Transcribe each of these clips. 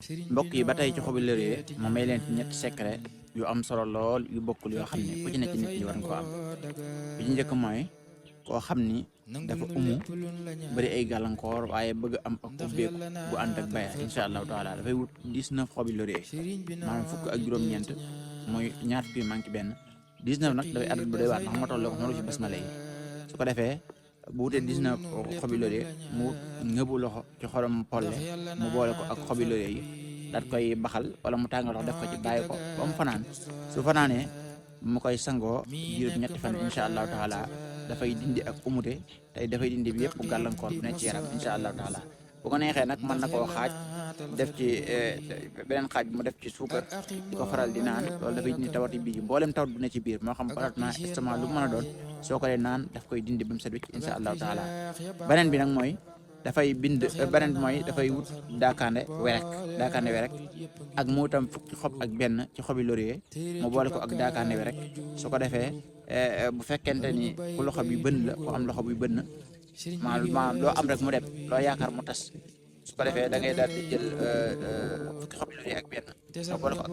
mbokk yi ba tey ci xobi laurier ma may leen ci ñetti secret yu am solo lool yu bokkul yoo xam ne ku ci ne ci nit ñi war nga ko am bi ci njëkk mooy koo xam ni dafa bari ay gàllankoor waaye bëgg am ak ubbeeku bu ànd ak baya incha allahu taala dafay wut 19 xobi laurier maanaam fukk ak juróom-ñeent mooy ñaar fukki manqué benn 19 nag dafay adat bu doy waar ndax ma tolloo ko noonu ci basmala yi su ko defee bu wutee 19 xobi laurier mu ngëbu loxo ci xorom polle mu boole ko ak xobi laurier yi daat koy baxal wala mu tàngal ndox def ko ci bàyyi ko ba mu fanaan su fanaanee mu koy sangoo diirub ñetti fan incha allahu taala dafay dindi ak umute tey dafay dindi bi yëpp gàllankoor bu nekk ci yaram incha allahu taala bu ko neexee nag mën na koo xaaj def ci beneen xaaj bi mu def ci suukar di ko faral di naan loolu dafay dindi tawati biir mboolem tawat bu ne ci biir moo xam ballottement estomac lu mu mën a doon soo ko dee naan daf koy dindi ba mu set wicc incha allahu taala beneen bi nag mooy dafay bind beneen bi mooy dafay wut daakaande werek ak mu itam fukki xob ak benn ci xobi laurier mu boole ko ak daakaande werek su ko defee bu fekkente ni ku loxo bi bënn la ku am loxo bi bënn maanaam loo am rek mu dem loo yaakaar mu tas su ko defee da ngay daal di jël fukki xobi laurier ak benn nga boole ko ak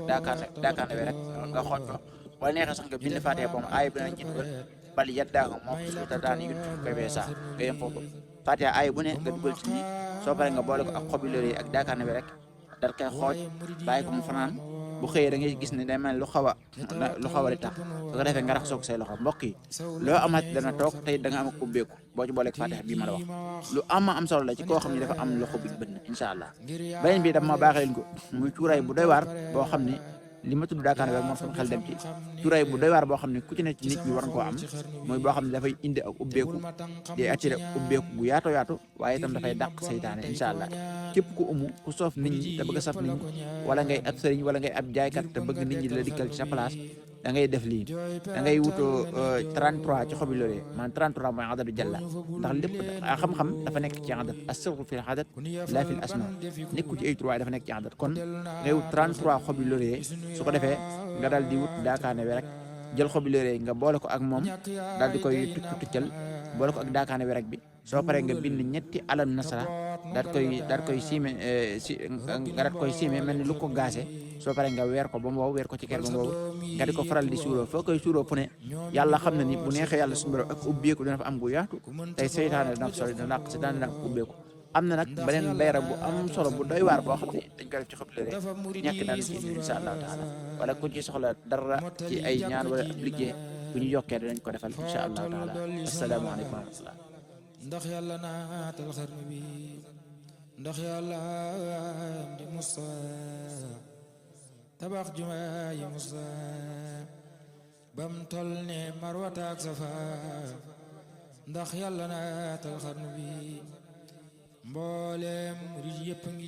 daakaande werek nga xooj ko wala neexee sax nga bind faatee boom aay bi danañ ci dugal bal yaddaako moom suuta daan yut koy bee saa nga yem foofu Fatiha aay bu ne nga dugal ci nii soo paree nga boole ko ak xobi laurier ak daakaane bi rek dal koy xooj bàyyi ko mu fanaan bu xëyee da ngay gis ne day mel lu xaw a di tax su ko defee nga raxasoo ko say loxo mbokk yi loo amaat dana toog tey da nga am ak ubbeeku boo ci booleeg Fatiha bii ma la wax lu am solo la ci koo xam ne dafa am loxo bi bënn incha allah beneen bi dama baaxee leen ko muy cuuraay bu doy waar boo xam ne li ma tudd daakaane bi moom sama xel dem ci cuuraay bu doy waar boo xam ne ku ci ne ci nit ñi war nga koo am mooy boo xam ne dafay indi ak ubbeeku di attiré ubbeeku bu yaatu waaye itam dafay dàq seytaane incha allah képp ku ku soof nit ñi te bëgg a saf nit ñi wala ngay ab sëriñ wala ngay ab jaaykat te bëgg nit ñi di la dikkal ci sa place da ngay def lii da ngay wutoo 33 ci xobi laurier maanaam 33 mooy adadu jàlla ndax lépp xam-xam dafa nekk ci adat as-sirru fil adat laa fil asma nekku ci ay trois dafa nekk ci adat kon ngay wut 33 xobi laurier su ko defee nga daal di wut daakaane wi rek jël xobi laurier nga boole ko ak moom daal di koy tuccal boole ko ak daakaane wi rek bi soo paree nga bind ñetti alam nasara daal koy siime nga daal koy siime mel ni lu ko gaase soo paree nga weer ko ba mu wow weer ko ci ker ba mu wow nga di ko faral di suuroo foo koy suuroo fu ne yàlla xam na ni bu neexee yàlla suñu borom ak ubbeeku dina fa am gu yaatu tey seytaane dina ko sori dina dàq seytaane dina ko ubbeeku am na nag beneen bayra bu am solo bu doy waar boo xam ne dañ ko def ci xobi laurier ñàkk daal ci incha allahu taala wala ku ci soxla dara ci ay ñaan wala ab liggéey bu ñu yokkee dinañ ko defal incha allahu taala asalaamaaleykum wa rahmatullah ndax yàlla naatal xarnu bi ndax yàlla di Musa tabax jumaa yi Musa bam tol ne Marwata ak Safa ndax yàlla naatal xarnu bi mboolem murid yëpp ngi